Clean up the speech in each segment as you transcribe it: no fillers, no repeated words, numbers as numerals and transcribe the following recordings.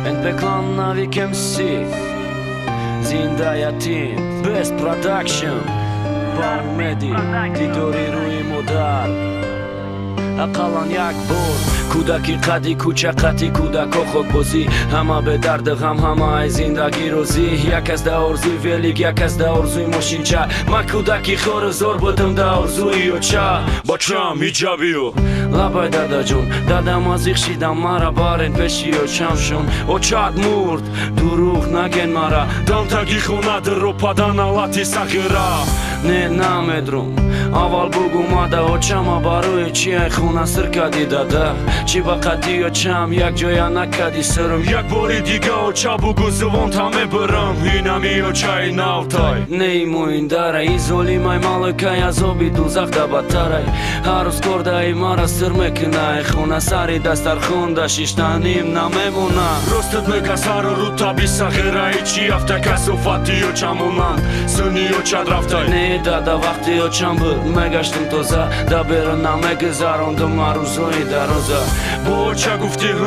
НП Клан, Навик МС, Зинда Ятим, Best Production. Ба умеди дидори рӯи модар ақаллан як бор. Кӯдаки қади кӯча, қати кӯдако хокбозӣ, ҳама бедарду ғам, ҳама ай зиндагӣ розӣ. Як кас да орзуи велик, як кас да орзуи мошинча. Ман кӯдаки хору зор будам да орзуи оча. Бачам, иҷа биё. Лабай, дадаҷон. Дадам, азиқ шидам, мара барен пеши очам шон. Очат мурд, дурӯғ наген мара. Дам таги хона дро падан алати сағира. Не, намедрум, аввал бугу мада очама барои чи ай хона сир кади, дада? Чӣ ба қадди очам як ҷоя накади сирм? Як бори дига оча бугу, зувонта мебирам. Инами очаи навтай. Не, муиндара, и золимай, малакай, азоби дузах да бадтарай. Ҳар рӯз кордаи мара сир мекунай хона, сари дастархонда шиштаним намемона. Ростат мега, сару рӯ таби сағираи чи афта касофати оча монанд сини очат рафтай. Не, дада, вақти очам буд, мегаштум тоза, да берун намегузарондум ман рӯзои дароза. Бо оча гуфтӣ, ҳ,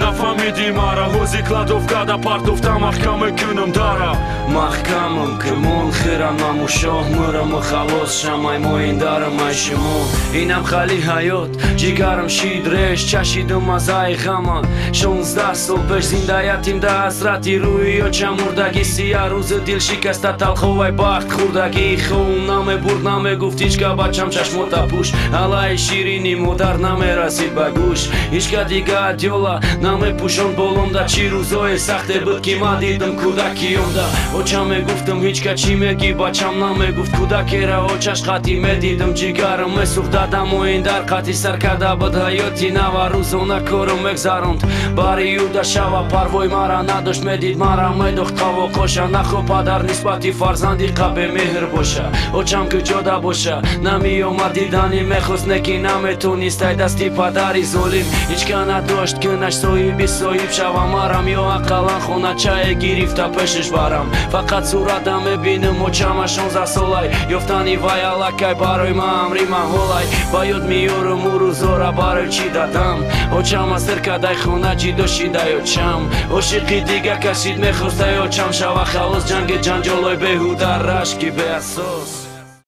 нафаҳмидӣ мара. Ҳози кладовкада партофта маҳкам мекунам дара. Маҳкамам кимон хирам, маму шоҳ мураму халос шамай моиндарам ай шумо. Инам хали ҳаёт, ҷигарам шид реш, чашидум маззаи ғама. 16 сол пеш зиндаятим да ҳасрати рӯи оча мурдагӣ. Сия рӯзи дил шикаста, талховай бахт хӯрдагӣ. Хун намебурд, намегуфт ҳичка: «Бачам, чашмота пӯш». Аллаи ширини модар намерасид ба гӯш, ҳичка дига одеяло намепӯшонд боломда. Чӣ рӯзое сахте буд, ки ман дидам кӯдакиёмда. Оча мегуфтам: «Ҳичка, чӣ мегӣ, бачам?» Намегуфт. Кӯдакера очаш қатӣ медидам, ҷигарам месӯхт. Дадам оиндар қатӣ сар карда буд ҳаёти нава, рӯзона кору мегзаронд бари юда шава, парвои мара надошт, медид мара, медохт қавоқоша. Нахо падар нисбати фарзанди қабе меҳр боша? Очам куҷода боша? Намеомад дидани, мехост, не ки наметонист ай дасти падари золим. Ҳичка надошт кунаш соҳиби соҳиб шава марам ё ақаллан хоначае гирифта пешаш барам. Фақат суратам мебинам очама 16 солай. Ёфтани вай аллакай барои ман амри маҳолай. Ба ёд меёрам ӯ рӯзора, барои чӣ дадам очама сир кадай хона, ҷидо шидай очам ошиқи дига кашид, мехостай очам шава халос. Ҷанги ҷанҷолои беҳуда, рашки беасос.